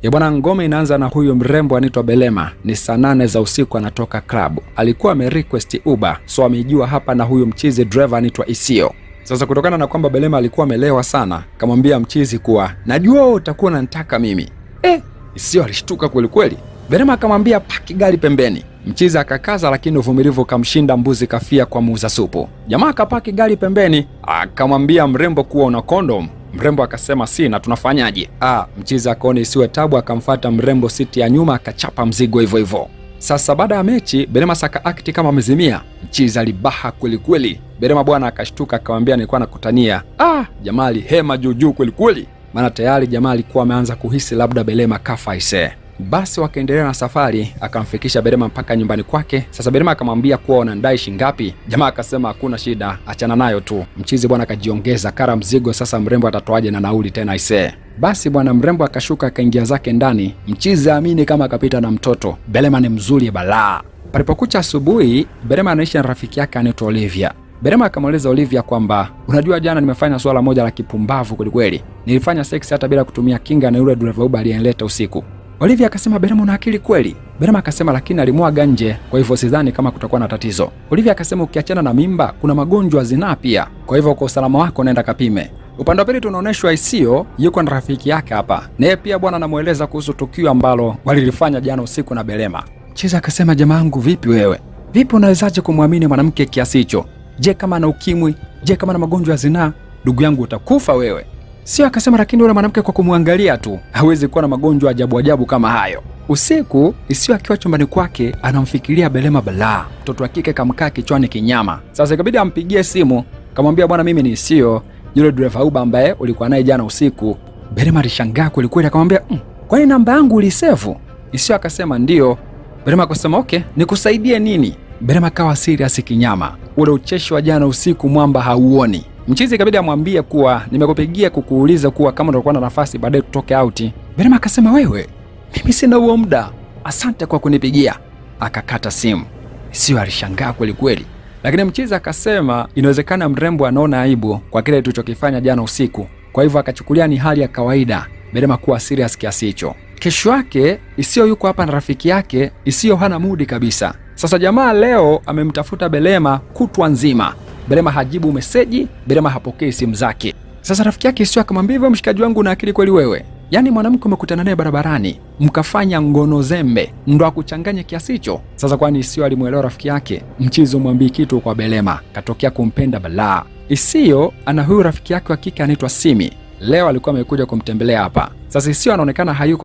Ya bwana, ngome inaanza na huyu mrembo anaitwa Belema. Ni saa 8 za usiku anatoka club. Alikuwa amerequest Uber, so ameijua hapa na huyu mchizi driver anaitwa Isio. Sasa kutokana na kwamba Belema alikuwa amelewa sana, kamwambia mchizi kuwa najua utakuwa unanitaka mimi. Isio alishtuka kweli kweli. Belema akamwambia paki gari pembeni. Mchizi akakaza, lakini uvumilivu ukamshinda, mbuzi kafia kwa muuza supu. Jamaa akapaki gari pembeni, akamwambia mrembo kuwa una kondom. Mrembo akasema sina, tunafanyaje? Mchizi akaona isiwe tabu, akamfata mrembo siti ya nyuma, akachapa mzigo hivyo hivyo. Sasa baada ya mechi Belema saka akti kama amezimia. Mchizi alibaha kweli kweli. Belema bwana akashtuka, akamwambia nilikuwa nakutania. Jamaa alihema juu juu kweli kweli, maana tayari jamaa alikuwa ameanza kuhisi labda Belema kafa aisee. Basi wakaendelea na safari, akamfikisha Belema mpaka nyumbani kwake. Sasa Belema akamwambia kuwa unandai shingapi? Jamaa akasema hakuna shida, achana nayo tu. Mchizi bwana akajiongeza kara mzigo, sasa mrembo atatoaje na nauli tena aisee. Basi bwana mrembo akashuka akaingia zake ndani. Mchizi amini kama akapita na mtoto. Belema ni mzuri balaa. Palipokucha asubuhi, Belema anaishi na rafiki yake anaitwa Olivia. Belema akamweleza Olivia kwamba unajua, jana nimefanya swala moja la kipumbavu kwelikweli, nilifanya sex hata bila kutumia kinga na yule dereva Uber aliyenileta usiku. Olivia akasema Belema, una akili kweli? Belema akasema lakini alimwaga nje, kwa hivyo sidhani kama kutakuwa na tatizo. Olivia akasema ukiachana na mimba kuna magonjwa zinaa pia, kwa hivyo kwa usalama wako nenda kapime. Upande wa pili tunaonyeshwa Isio yuko na rafiki yake hapa, naye pia bwana anamueleza kuhusu tukio ambalo walilifanya jana usiku na Belema. Chiza akasema jamaa yangu, vipi wewe? Vipi unawezaje kumwamini mwanamke kiasi hicho? Je, kama ana ukimwi? Je, kama ana magonjwa ya zinaa? Ndugu yangu utakufa wewe. Sio akasema, lakini yule mwanamke kwa kumwangalia tu hawezi kuwa na magonjwa ajabu ajabu kama hayo. Usiku Isio akiwa chumbani kwake anamfikiria Belema balaa, mtoto wa kike kamkaa kichwani kinyama. Sasa ikabidi ampigie simu, kamwambia bwana, mimi ni Isio, yule driver Uber ambaye ulikuwa naye jana usiku. Belema alishangaa kweli kweli, akamwambia kwani namba yangu ulisevu? Isio akasema ndio. Belema akasema okay, nikusaidie nini? Belema akawa serious kinyama, ule ucheshi wa jana usiku mwamba hauoni. Mchizi ikabidi amwambie kuwa nimekupigia kukuuliza kuwa kama utakuwa na nafasi baadaye tutoke out. Belema akasema wewe, mimi sina huo muda, asante kwa kunipigia. Akakata simu. Sio, alishangaa kweli kweli, lakini mchizi akasema inawezekana mrembo anaona aibu kwa kile tulichokifanya jana usiku, kwa hivyo akachukulia ni hali ya kawaida Belema kuwa serious kiasi hicho. Kesho yake Isio yuko hapa na rafiki yake Isio hana mudi kabisa. Sasa jamaa leo amemtafuta Belema kutwa nzima. Belema hajibu meseji, Belema hapokei simu zake. Sasa rafiki yake Isio akamwambia hivyo, mshikaji wangu, na akili kweli wewe? Yaani mwanamke umekutana naye barabarani mkafanya ngono zembe ndo akuchanganye kiasi hicho? Sasa kwani Isio alimuelewa rafiki yake? Mchizo mwambii kitu kwa Belema, katokea kumpenda balaa. Isio ana huyu rafiki yake wa kike anaitwa Simi. Leo alikuwa amekuja kumtembelea hapa. Sasa Isio anaonekana hayuko